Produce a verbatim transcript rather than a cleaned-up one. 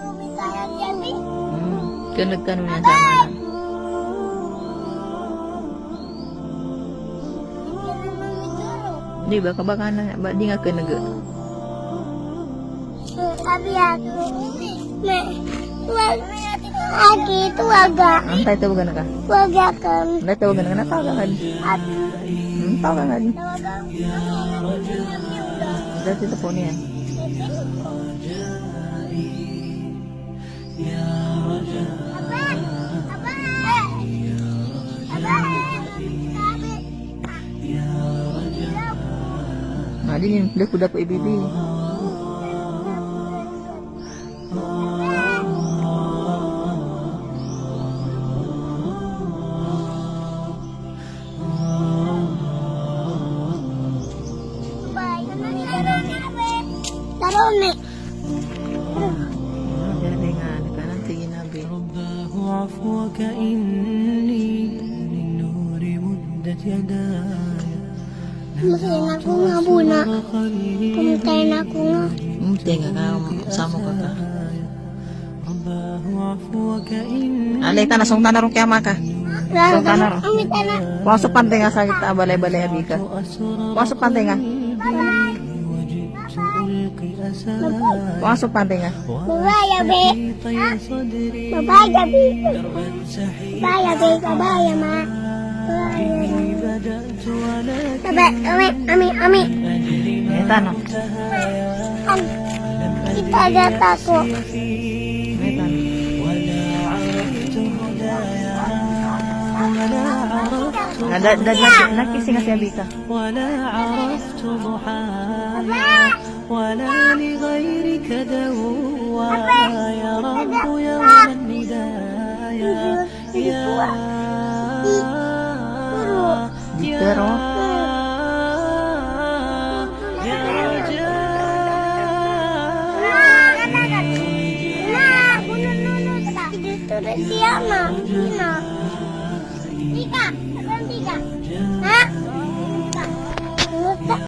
Hmm. Kna, kna niyan sa maana. Di ba, ka ba kna, ba di nga kna ga. Sabi ako, me, wag, agi, tuwaga. Antaa i tawagan ka? Tuwaga ka. Antaa i tawagan ka? Na tawagan ka. At Hmm, tawagan ka. Tawagan. Dati ito po niya. Mali ni, da ko dapat ibibili. Tarone. Matayin ako nga bo na. Pamatayin ako nga. Pamatayin ka, samo ka ka. Alay tano, song tano ron kiyama ka. Song tano ron. Pangosop antenga sa kita, balay-balay a bi ka. Pangosop antenga. Pangosop antenga. Babay, abi. Babay, abi. Babay, abi. Babay, ama. Babay, abi. Babay, ami, ami, ami. Ito, no? Kita data ko. Ito, no? Na, da, da, da, nakising ka siya, Bika. Di tero.